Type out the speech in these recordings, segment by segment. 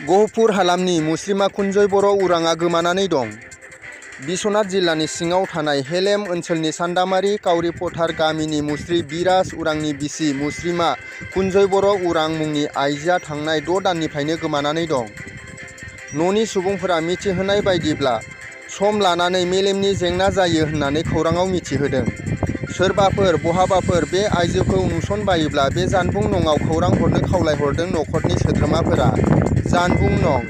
गहपुर हालामनि मुस्रिमा कुन्जय बर' उराङा गोमानानै दं। बिश्वनाथ जिल्लानि सिङाव थानाय हेलेम ओनसोलनि सान्दामारि काउरिपथार गामिनि मुस्रि बिराज उरांनि बिसि मुस्रिमा कुन्जय बर' उरां मुंनि आइजोआ थांनाय 6 दाननिफ्रायनो गोमानानै दं। न'नि सुबुंफोरा मिथिहोनाय बायदिब्ला सम लानानै मेलेमनि जेंना जायो होननानै खौराङाव मिथिहोदों। सोरबाफोर बहाबाफोर बे आइजोखौ नुसनबायोब्ला बे जानबुं नङाव खौरां हरनो खावलायहरदों नखरनि सोद्रोमाफोरा। जानबुं नं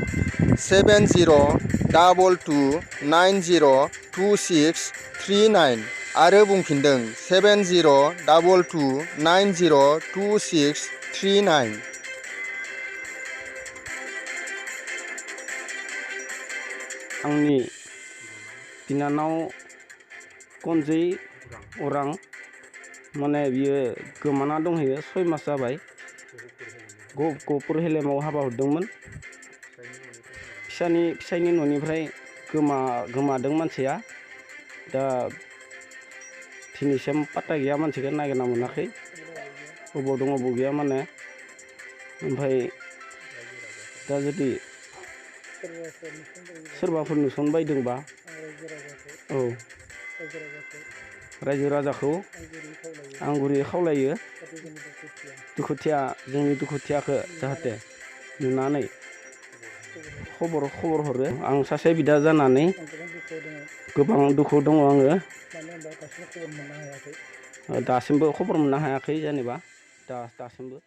7022902639 आरो बुंफिनदों 7022902639। आंनि बिनानाव कन्जय उरां माने बियो गोमाना दंहैयो 6 मास जाबाय। गहपुर हेलेमाव हाबा हरदोंमोन। फिसायनि न'निफ्राय गोमादों मानसिया। दा दिनैसिम पात्ता गैया, मानसिखौ नागिरना मोनाखै। बबाव दङ बबाव गैया माने। ओमफ्राय दा जुदि सोरबाफोर नुसनबायदोंबा औ रायजो राजाखौ आं गुरैयै खावलायो जोंनि दुखुथियाखौ जाहाथे नुनानै खबर हरो। आं सासे बिदा जानानै गोबां दुखु दङ आङो। दासिमबो खबर मोननो हायाखै जेनेबा दासिमबो।